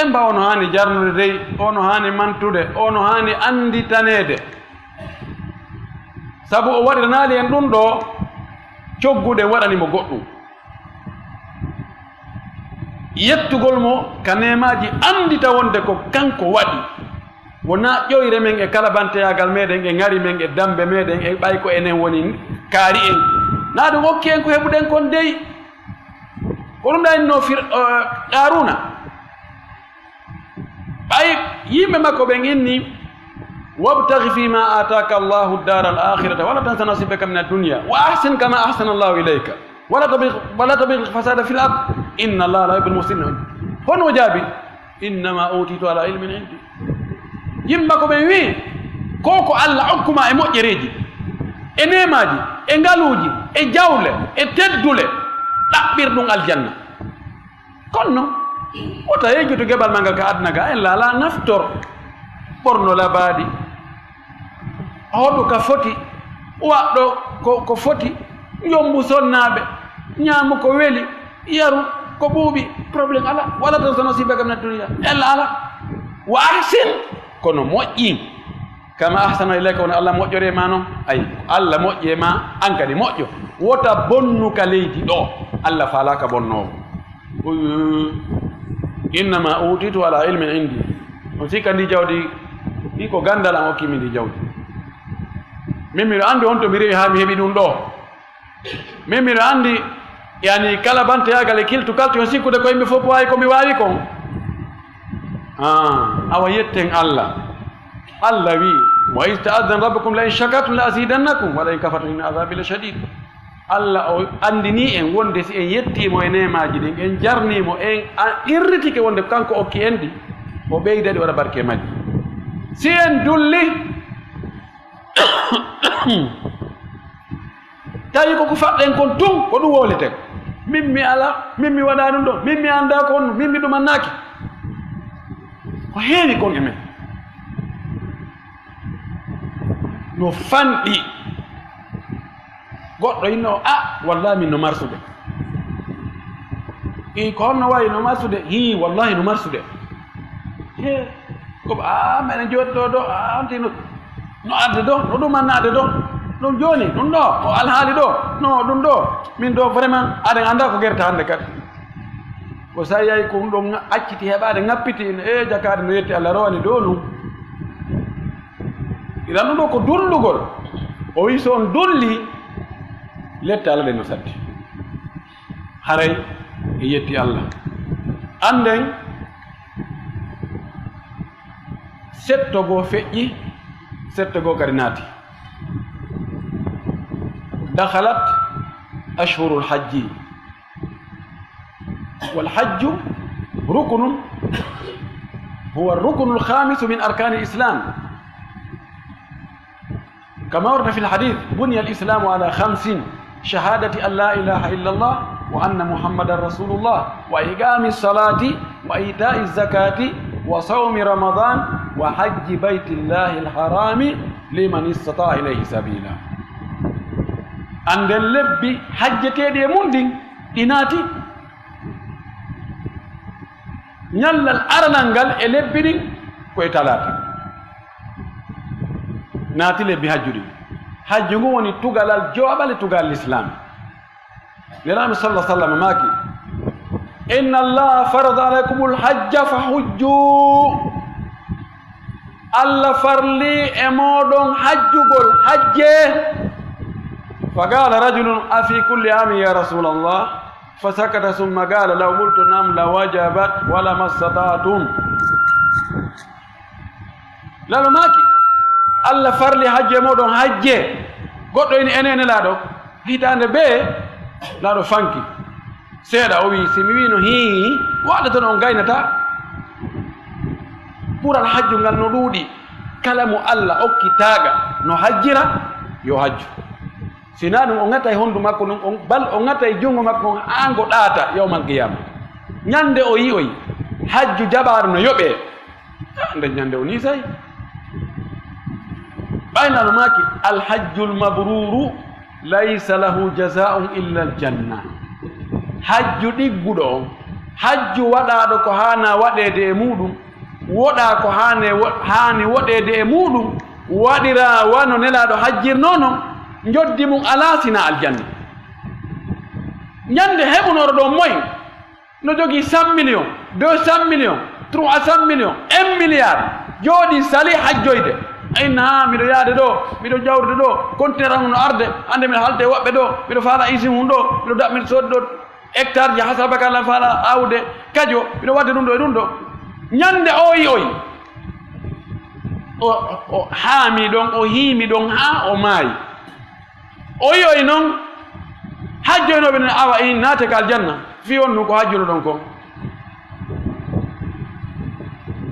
En mba ono haani jarnude dey, ono haani mantude, ono haani annditaneede. Sabu o waɗiranaali en ɗum ɗo, cogguɗen waɗani mo goɗɗum. Yettugol mo ka neemaaji, anndita wonde ko kanko waɗi. Wonaa ƴoyre men e kalabanteyaagal meɗen, e ŋari men, e dammbe meɗen, e ɓay ko enen woni kaari en. Naa ɗum okki en ko heɓuɗen kon dey. Ko ɗum ɗa inno Fir-, eh, Qaaruuna. Ɓay yimɓe makko ɓen inni: "وابتغ فيما آتاك الله الدار الآخرة ولا تنس نصيبك من الدنيا وأحسن كما أحسن الله إليك ولا تبغ، ولا تبغ الفساد في الأرض إن الله لا يحب المفسدين." Hono o jaabi: "إنما أوتيته على علم عندي." Yimɓe makko ɓen wi'i: "Ko ko Allah okkuma e moƴƴereeji, e neemaaji, e ngaluuji, e jawle, e teddule, ɗaɓɓir ɗum aljanna." Kono noon, wota yejjotu geɓal ma ngal ka aduna ga, en laala naftor, ɓorno labaaɗi, hoɗu ka foti, waɗɗo ko, ko foti, njombu sonnaaɓe, ñaamu ko weli, yaru ko ɓuuɓi, problème alaa. ولا تنس نصيبك من الدنيا, en laala. وأحسن, kono moƴƴin. "كما أحسن إليك", woni Allah moƴƴore ma noon. Ay, Allah moƴƴe ma, an kadi moƴƴo. Wota bonnu ka leydi ɗo. Allah faalaaka bonnoowo. "إنما أوتيته على علم عندي." On sikka ndi jawdi, ɗi ko ganndal am okki mi ndi jawdi. Min miɗo anndi on to mi rewi haa mi heɓi ɗum ɗo. Min miɗo anndi, yani, kalabanteyaagal e kiltu kaltu, on sikkude ko yimɓe fof waawi ko mi waawi kon. Ah, awa yetten Allah. Allah wi: "وإذ تأذن ربكم لئن شكرتم لأزيدنكم ولئن كفرتم إن عذابي لشديد." Allah o anndini en wonde si en yettii mo e neemaaji ɗin, en jarnii mo, en a-, qirritike wonde ko kanko okki en ɗi, o ɓeyda ɗi, waɗa barke majji. Si en dulli, tawi ko ko faɗɗen kon tun, ko ɗum wowleten. Min mi alaa, min mi waɗaa ɗum ɗo, min mi anndaa ko honno, min mi ɗumannaaki. Ko heewi kon e men. No fanɗi. Goɗɗo inno, "A, wallahi min no marsude." I ko honno wayi no marsude? Hii, wallahi no marsude. He, ko, a, meɗen jooɗi ɗo, ɗo, a, on tino, no adde ɗo, no ɗum anna adde ɗo. Ɗum jooni, ɗum ɗo, ko alhaali ɗo, no ɗum ɗo. Min ɗo vraiment, aɗen annda ko gerte hannde kadi. Ko sa yahi ko ɗum ɗon acciti heɓaade ŋappiti, e jakaade no yetti Allah rowani dow ɗum. Iran ɗum ɗo ko dullugol. O wi so on dulli, lette Allah ɗen no satti. Haray e yetti Allah. Annden setto goo feƴƴi, setto goo kadi naati. دخلت أشهر الحج. والحج ركن، هو الركن الخامس من أركان الإسلام. كما ورد في الحديث: بني الإسلام على خمس، شهادة أن لا إله إلا الله وأن محمدا رسول الله وإقام الصلاة وإيتاء الزكاة وصوم رمضان وحج بيت الله الحرام لمن استطاع إليه سبيلا. Annden lebbi hajjeteeɗi e mun ɗin, ɗi naati. Ñallal aranal ngal e lebbi ɗin ko e talaata. Naati lebbi hajju ɗin. Hajju ngun woni tugalal jooɓal e tugal Lislaam. Nelaaɗo sallallahu alaihi wasallam maaki: "إن الله فرض عليكم الحج فحجوا." Allah farli e mooɗon hajjugol, hajjee. فقال رجل: "أفي كل عام يا رسول الله؟" فسكت ثم قال: "لو قلت نعم لوجبت ولما استطعتم." Nelaaɗo maaki: Allah farli hajju e mooɗon, hajjee. Goɗɗo ini ene nelaaɗo hitaande bee laaɗo fanki seeɗa, o wi si mi wi no hii waɗa tan on gaynata. Ɓural hajju ngal no ɗuuɗi. Kala mo Allah okki taaga no hajjira, yo hajju. Sinaa ɗum, o ŋatay honndu makko ndun, on bal o ŋatay junngo makko on haa ngo ɗaata yawmal qiyaama. Ñande o yi'oy hajju jaɓaaɗo no yoɓee. Ah, nden ñande o niisay. Ɓayna no maaki, "Alhajjul mabruuru laysa lahu jazaa'un illa aljanna." Hajju ɗigguɗo on, hajju waɗaaɗo ko haana waɗeede e muuɗum, woɗaa ko haane wo-, haani woɗeede e muuɗum, waɗiraa wano Nelaaɗo hajjirnoo non, njoddi mum alaa sina aljanna. Ñande heɓunoro ɗon moy, no jogii cent millions, deux cent millions, trois cent millions, un milliard, jooɗii sali hajjoyde. Inna, miɗo yaade ɗo, miɗo jawrude ɗo, conteneur am no arde, hannde miɗo haalde e woɓɓe ɗo, miɗo faala usine hun ɗo, miɗo daɓɓi, miɗo soodi ɗo hectare ji haa sabaka lan faala aawude kajo, miɗo waɗde ɗum ɗo e ɗum ɗo. Ñande o yi'oy, o, o haami ɗon, o hiimi ɗon haa o maayi. O yi'oy non hajjoynooɓe nen, awa in naate ka aljanna, fii on ɗum ko hajjuno ɗon kon.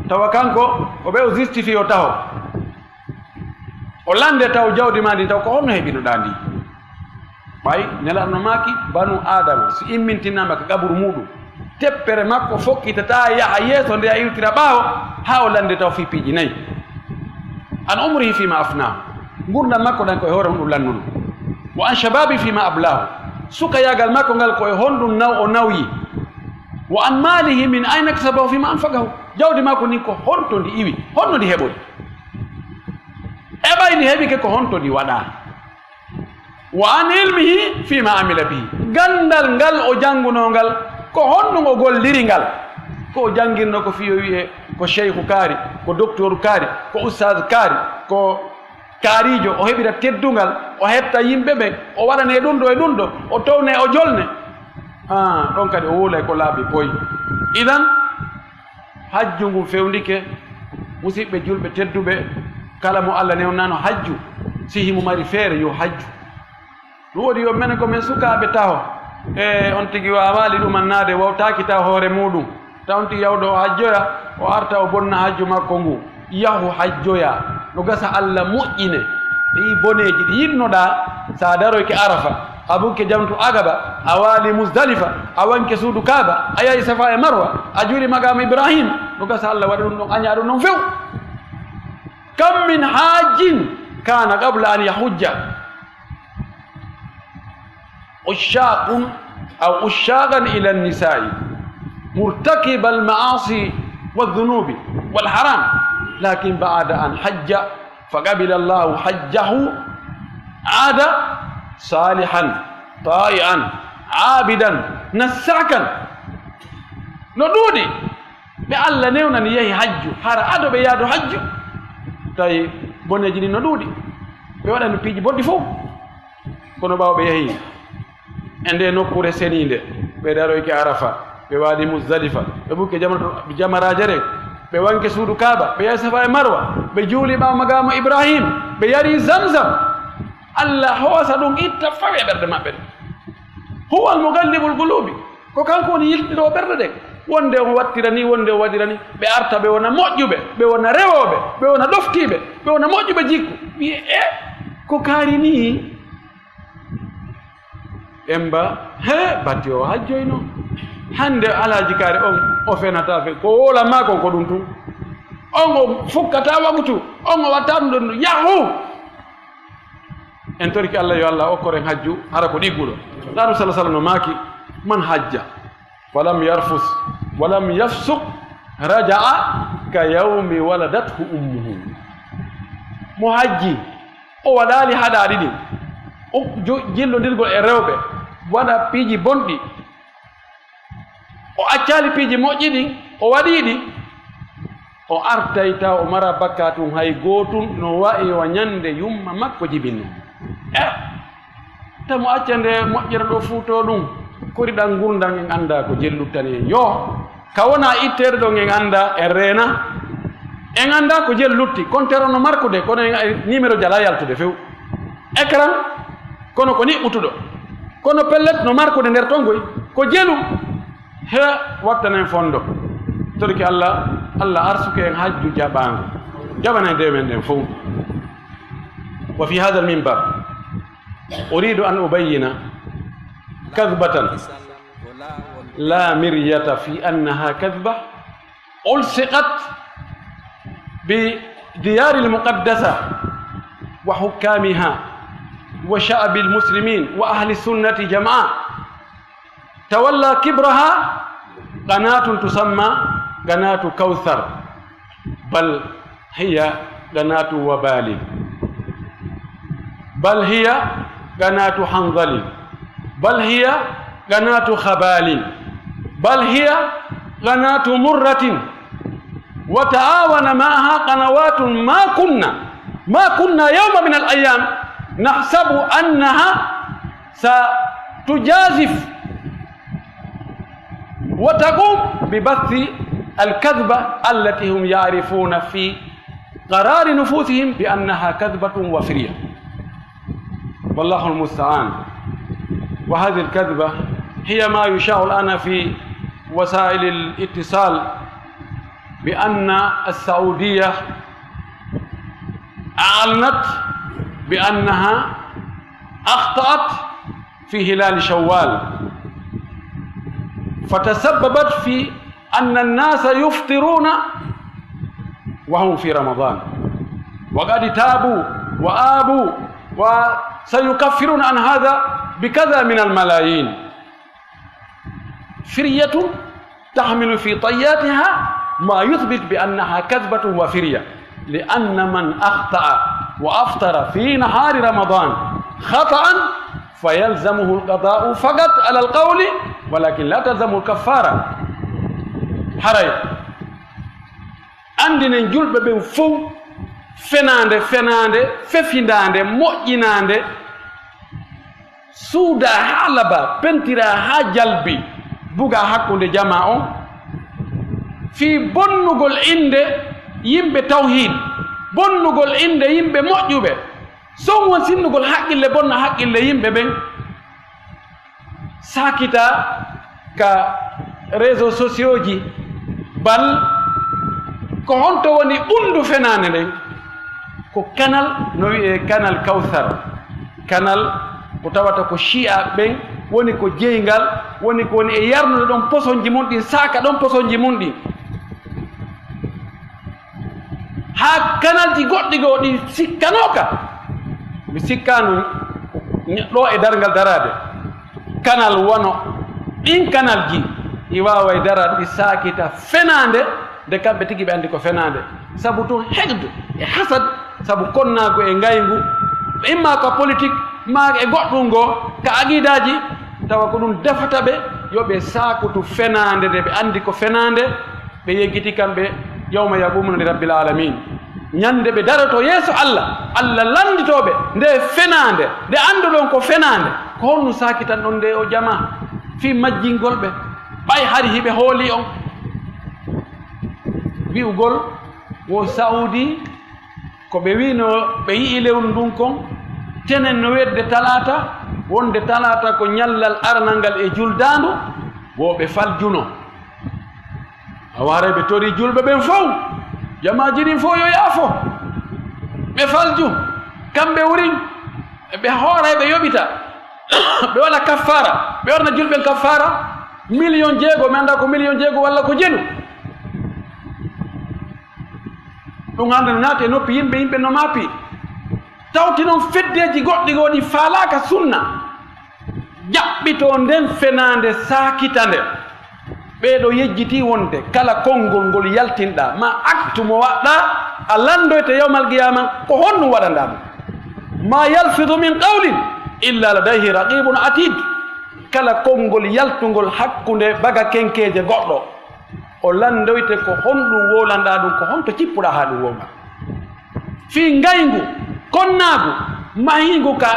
Tawa kanko, o ɓe o justifié o taho. O lande taw jawdi maa ndin, taw ko honno heɓinoɗaa ndi? Ɓay Nelaaɗo no maaki, banu Aadama, si immintinaama ka qaburu muuɗum, teppere makko fokkitataa yaha yeeso nde a iwtira ɓaawo, haa o lande taw fii piiji nayi. An umrihi fima afnaahu, ngurndan makko ɗan ko e hoore honɗum lannuno. Wa an shababi fima ablaahu, sukayaagal makko ngal ko e honɗum naw-, o nawyi. Wa an maalihi min ayna iktasabahu fima anfaqahu, jawdi makko ndin ko honto ndi iwi, honno ndi heɓori? E ɓay ndi heɓike ko honto ndi waɗaa? Wa an ilmihi fima amila bihi, ganndal ngal o janngunoo ngal, ko honɗum o golliri ngal? Ko o janngirno ko fii o wi'e ko sheykhu kaari, ko doktoru kaari, ko ustaaz kaari, ko kaariijo, o heɓira teddungal, o hetta yimɓe ɓen, o waɗane ɗum ɗo e ɗum ɗo, o towne, o jolne. Ah, ɗon kadi o wowlay ko laaɓi boy. Idan, hajju ngun fewndike, musiɓɓe julɓe tedduɓe, kala mo Allah newnano hajju, si himo mari feere, yo hajju. Ɗum waɗi yo menen ko men sukaaɓe taho, e on tigi waawaali ɗumannaade, wawtaaki taho hoore muuɗum. Taw on tigi yawɗo o hajjoya, o arta o bonna hajju makko ngu. Yahu hajjoya, no gasa Allah moƴƴine. Ɗi boneeji ɗi yiɗnoɗaa, sa daroyke Arafa, a bunke jamtu Agaba, a waali Muzdalifa, a wanke suudu Kaaba, a yahi Safa e Marwa, a juuli maqaama Ibrahim, no gasa Allah waɗa ɗum ɗon, aña ɗum ɗon few. Kam min hajjin kana qabla an yahujja. عشاق أو عشاقا إلى النساء مرتكب المعاصي والذنوب والحرام، لكن بعد أن حج فقبل الله حجه عاد صالحا طائعا عابدا نساكا. No ɗuuɗi ɓe Allah newnani yahi hajju, hara ado ɓe yaadu hajju, tawi boneeji ɗin no ɗuuɗi, ɓe waɗani piiji bonɗi fof. Kono ɓaawo ɓe yahi e nde nokkuure seniinde, ɓe daroyke Arafa, ɓe waali Muzdalifa, ɓe ɓukke jamra-, jamaraaje ɗen, ɓe wanke suudu Kaaba, ɓe yahi Safa e Marwa, ɓe juuli ɓaawo maqaamu Ibrahim, ɓe yari Zamzam. Allah hoosa ɗum, itta fawi e ɓerɗe maɓɓe ɗen. Huwa al-muqallibul qulubi. Ko kanko woni yiltinoowo ɓerɗe ɗen. Wonde on wattira ni, wonde on waɗira ni, ɓe arta ɓe wona moƴƴuɓe, ɓe wona rewooɓe, ɓe wona ɗoftiiɓe, ɓe wona moƴƴuɓe jikku. Wi'e, "E, ko kaari ni?" Ɓe mba, "He, batti o hajjoyno. Hannde Alhaji Kaari on, o fenataa fe. Ko wowlan maa kon ko ɗum tun. On o fukkataa wakutu, on o waɗataa ɗum ɗon. Yahu!" En torike Allah yo Allah okkor en hajju, hara ko ɗigguɗo. Laaɗo sala sala no maaki, "Man hajja falam yarfus walam yafsuq raja'a ka yawmi waladathu ummuhu." Mo hajji, o waɗaali haɗaaɗi ɗin, o jo-, jillondirgol e rewɓe, waɗa piiji bonɗi, o accaali piiji moƴƴi ɗin, o waɗii ɗi, o artay taw o mara bakkaatun hay gootun, no wa'i wa ñande yumma makko jibinno. E, taw mo acca nde moƴƴere ɗo fuu to ɗum, koriɗan ngurndan en annda ko jel luttani en. Yo, ka wona itteede ɗon en annda, en reena, en annda ko jel lutti, konteer no markude, kono en, numéro jala yaltude few. Écran, Kono ko niɓɓutuɗo. Kono pellet no markude nder ton goy. Ko jelu. He wattanen fondo. Torki Allah, Allah arsuke en hajju jaɓaango. Jaɓanen dewe men ɗen fow. وفي هذا المنبر أريد أن أبين كذبة لا مرية في أنها كذبة ألصقت بالديار المقدسة وحكامها وشعب المسلمين وأهل السنة جمعاء. تولى كبرها قناة تسمى قناة كوثر، بل هي قناة وبال، بل هي قناة حنظل، بل هي قناة خبال، بل هي قناة مرة، وتعاون معها قنوات ما كنا، ما كنا يوم من الأيام نحسب أنها ستجازف وتقوم ببث الكذبة التي هم يعرفون في قرار نفوسهم بأنها كذبة وفرية. والله المستعان. وهذه الكذبة هي ما يشاع الآن في وسائل الاتصال بأن السعودية أعلنت بأنها أخطأت في هلال شوال، فتسببت في أن الناس يفطرون وهم في رمضان، وقد تابوا وآبوا، وسيكفرون عن هذا بكذا من الملايين. فرية تحمل في طياتها ما يثبت بأنها كذبة وفرية، لأن من أخطأ وأفطر في نهار رمضان خطأ فيلزمه القضاء فقط على القول، ولكن لا تلزمه الكفارة. Haray, anndinen julɓe ɓen fow fenaande, fenaande, fefindaande, moƴƴinaande, suudaa haa labaa, pentiraa haa jalbi, bugaa hakkunde jamaa on, fii bonnugol innde yimɓe tawhiid, bonnugol innde yimɓe moƴƴuɓe, son won sinnugol haqqille, bonna haqqille yimɓe ɓen. Saakita ka réseaux sociaux ji, bal ko honto woni ɓunndu fenaande nden? Ko kanal no wi'ee kanal Kawsar. Kanal ko tawata ko Shi'a ɓen woni ko jeyngal, woni ko woni e yarnude ɗon posonji mun ɗin, saaka ɗon posonji mun ɗin. Haa kanalji goɗɗi goo ɗi sikkanooka, mi sikkaano ɗo e darngal daraade. Kanal wano ɗin kanalji, ɗi waaway daraade, ɗi saakita fenaande, nde kamɓe tigi ɓe anndi ko fenaande. Sabu tun hegdu e hasad, sabu konnaagu e ngayngu, imma ka politik, maa e goɗɗun goo, ka aqiidaaji, tawa ko ɗun defata ɓe, yo ɓe saakutu fenaande nde ɓe anndi ko fenaande, ɓe yeggiti kamɓe, yawma yaqumuna li rabbil alamin. Ñande ɓe daroto yeeso Allah, Allah lannditoo ɓe nde fenaande, nde annduɗon ko fenaande, ko honɗun saakitanɗon nde o jamaa fii majjingol ɓe, ɓay hari hiɓe hoolii on? Wi'ugol wo Saudi, ko ɓe wi'no ɓe yi'i lewru ndun kon, tenen no wedde talaata, wonde talaata ko ñallal aranal ngal e juldaandu, wo ɓe faljuno. Awa haray ɓe torii julɓe ɓen fow, jamaaji ɗin fow yo yaafo. Ɓe falju, kamɓe wurin, ɓe hooray ɓe yoɓita, ɓe waɗa kaffaara, ɓe waɗana julɓe ɓen kaffaara, miliyon jeego, mi anndaa ko miliyon jeego walla ko jelu. Ɗun hannde no naati e noppi yimɓe, yimɓe no maapi. Tawti non feddeeji goɗɗi goo ɗi faalaaka sunna. Jaɓɓitoo nden fenaande, saakita nde. Ɓee ɗoo yejjitii wonde kala konngol ngol yaltinɗaa, maa acte mo waɗɗaa, a lanndoyte yawmal qiyaama ko honɗun waɗanɗaa mo. ما يلفظ من قول إلا لديه رقيب عتيد. Kala konngol yaltungol hakkunde baga kenkeeje goɗɗo, o lanndoyte ko honɗun wowlanɗaa ɗun, ko honto cippuɗaa haa ɗun wowla. Fii ngayngu, konnaagu, mahiingu ka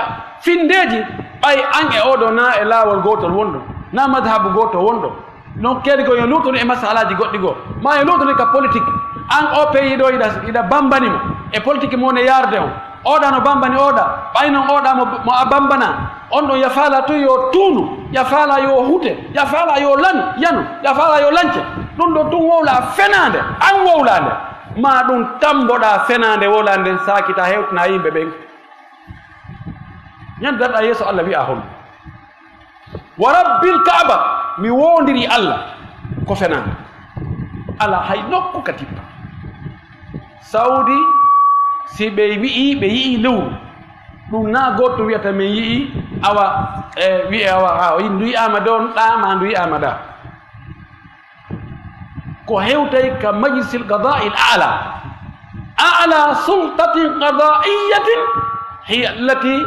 finndeeji, ɓay an e oo ɗoo naa e laawol gootol wonɗon, naa madhabu gooto wonɗon. Non keeri goo yo luutondire e masalaaji goɗɗi goo, maa yo luutondire ka politik. An oo pays ɗoo hiɗa, hiɗa bambani mo e politik mo woni e yaarude on. Oɗa no bambani oɗa, ɓay non oɗa mo, mo a bambana. On ɗon ya faala tun yo tuunu, ya faala yo hute, ya faala yo lan, yano, ya faala yo lance. Ɗun ɗon tun wowla fenaande, an wowlaande. Ma ɗun tamboɗa fenaande wowlaande nden saakita hewtina yimɓe ɓen. Ñande darɗa yeeso Allah wi'a hon. Wa rabbil Kaaba, mi woondiri Allah, ko fenaande. Alaa hay nokku ka tippa. Sawdi, si ɓe wi'i, ɓe yi'i lewru. Ɗun na goɗɗo wi'ata men yi'i, awa, e, wi'e awa, a, ndu yi'aama ɗon, ɗa, ma ndu yi'aama ɗa. Ko hewtay ka Majlisil Qadaa'il A'la. A'la sultatin qadaa'iyatin hiya allati,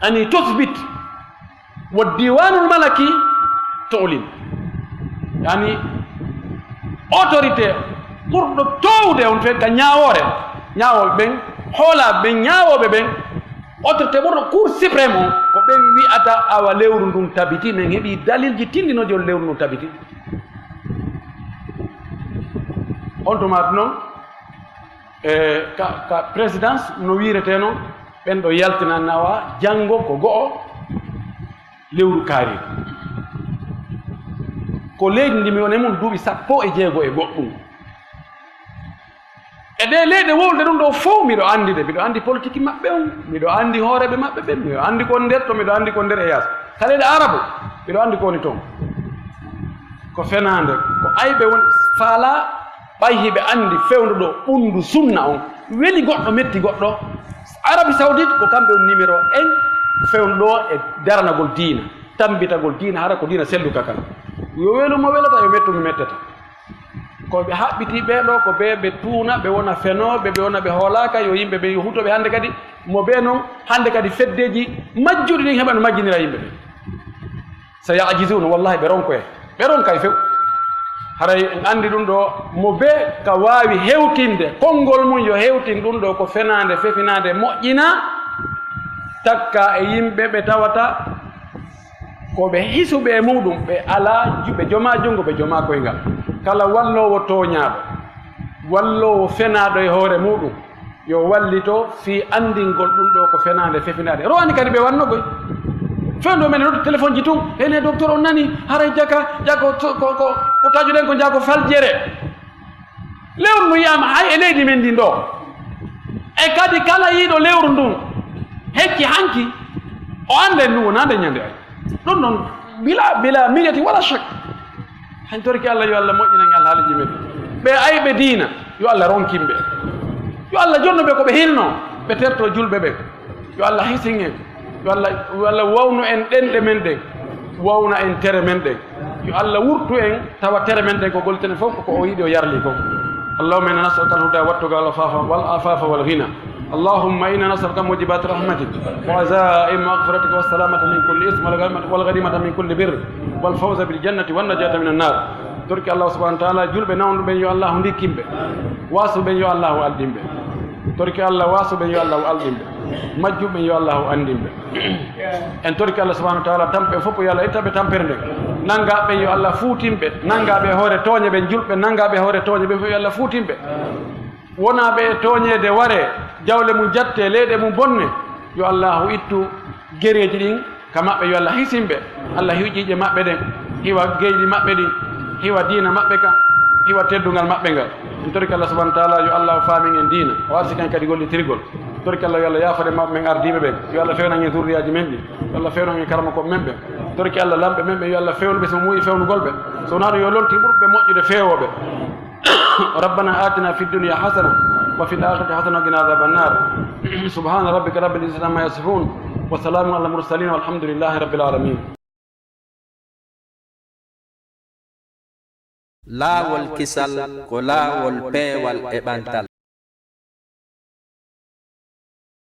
yani, tuthbit wa diiwaanul malaki tu'lin. Yani, autorité ɓurɗo toowude on fen ka ñaawoore, ñaawooɓe ɓen, hoolaaɓe ɓen, ñaawooɓe ɓen, autorité ɓurɗo Cour suprême on, ko ɓen wi'ata awa lewru ndun tabiti, men heɓi dalilji tindinooji on lewru ndun tabiti. On tuma non, e, ka, ka présidence no wiiretee non, ɓen ɗo yaltina nawa janngo ko go'o lewru kaari. Ko leydi ndi mi woni e mun duuɓi sappo e jeego e goɗɗum. E ɗee leyɗe wowlude ɗum ɗoo fow, miɗo anndi ɗe, miɗo anndi politiki maɓɓe on, miɗo anndi hooreeɓe maɓɓe ɓen, miɗo anndi ko nder to, miɗo anndi ko nder e yaas. Ka leyɗe Arabu, miɗo anndi ko woni toon. Ko fenaande, ko ayɓe woni faalaa, ɓay hiɓe anndi fewndo ɗoo ɓunndu sunna on. Weli goɗɗo, metti goɗɗo. Arabie Saoudite ko kamɓe woni numéro un fewndo ɗoo e daranagol diina, tammbitagol diina, hara ko diina selluka kan. Yo welu mo welata, yo mettu mo mettata. Ko ɓe haɓɓitii ɓee ɗoo, ko ɓe ɓe tuuna, ɓe wona fenooɓe, ɓe wona ɓe hoolaaka, yo yimɓe ɓe yo huutoɓe hannde kadi, mo ɓe non, hannde kadi feddeeji majjuɗi ɗin heɓa no majjinira yimɓe ɓe. Sa ya'jizuuna, wallahi ɓe ronkoye, ɓe ronkay few. Haray en anndi ɗum ɗoo, mo ɓe ka waawi hewtinde, konngol mum yo hewtin ɗum ɗoo ko fenaande, fefinaande, moƴƴina, takka e yimɓe ɓe tawata ko ɓe hisuɓe e muɗum, ɓe alaa ju-, ɓe jomaa junngo, ɓe jomaa koyngal. Kala walloowo tooñaaɗo, walloowo fenaaɗo e hoore muɗum, yo wallito fii anndingol ɗum ɗoo ko fenaande, fefinaande. Rowani kadi ɓe wannogoy. Fewndo men e noddu téléphone ji tun, ene docteur on nani, haray jaka, jako, ko, ko, ko, ko taƴuɗen ko jako faljere. Lewru ndu yi'aama hay e leydi men ndin ɗoo. E kadi kala yi'uɗo lewru ndun hecci hanki, o annday ndun wonaa nden ñande ay. Ɗum ɗon bila, bila miryati wala shak. Hen torki Allah, yo Allah moƴƴinan en alhaaliji men. Ɓe ayɓe diina, yo Allah ronkin ɓe. Yo Allah jonnu ɓe ko ɓe hilno, ɓe terto julɓe ɓen. Yo Allah hisin en. Yo Allah, yo Allah wawnu en ɗenɗe men ɗen, wawna en tere men ɗen. Yo Allah wurtu en tawa tere men ɗen ko golliten fof ko o yiɗi o yarli kon. اللهم إنا نسألك الهدى والتقى والعفاف، والعفاف والغنى. اللهم إنا نسألك موجبات رحمتك وعزائم مغفرتك والسلامة من كل إثم والغنيمة، والغنيمة من كل بر والفوز بالجنة والنجاة من النار. Torki Allah subhanahu wa ta'ala, julɓe nawnuɓe ɓen yo Allah ndikkin ɓe. Waasuɓe ɓen yo Allah aldin ɓe. Torki Allah, waasuɓe ɓen yo Allah aldin ɓe. Majjuɓe ɓen yo Allah anndin ɓe. En torki Allah subhanahu wa ta'ala, tampe fof yo Allah itta ɓe tampere nden. Nangaaɓe ɓen yo Allah fuutin ɓe. Nangaaɓe e hoore tooñe ɓen, julɓe nangaaɓe e hoore tooñe ɓen fof yo Allah fuutin ɓe. Wonaaɓe e tooñeede waree, jawle mum jattee, leyɗe mum bonnee, yo Allaahu ittu gereeji ɗin ka maɓɓe, yo Allah hisin ɓe. Allah hiwa ƴiiƴe maɓɓe ɗen, hiwa geyɗi maɓɓe ɗin, hiwa diina maɓɓe kan, hiwa teddungal maɓɓe ngal. En torike Allah subhanahu wa ta'ala yo Allah faamin en diina, o arsiken kadi gollitirgol. Torike Allah yo Allah yaafore mawɓe men ardiiɓe ɓen, yo Allah fewnan en zurriyaaji men ɗin, yo Allah fewnan en karamokooɓe men ɓen. Torike Allah lamɓe men ɓen, yo Allah fewnu ɓe so muuyi fewnugol ɓe, so wonaa ɗum yo lontin ɓurɓe moƴƴude feewooɓe. ربنا آتنا في الدنيا حسنة وفي الآخرة حسنة وقنا عذاب النار. سبحان ربك رب العزة عما يصفون وسلام على المرسلين والحمد لله رب العالمين. Laawol kisal ko laawol peewal e ɓantal.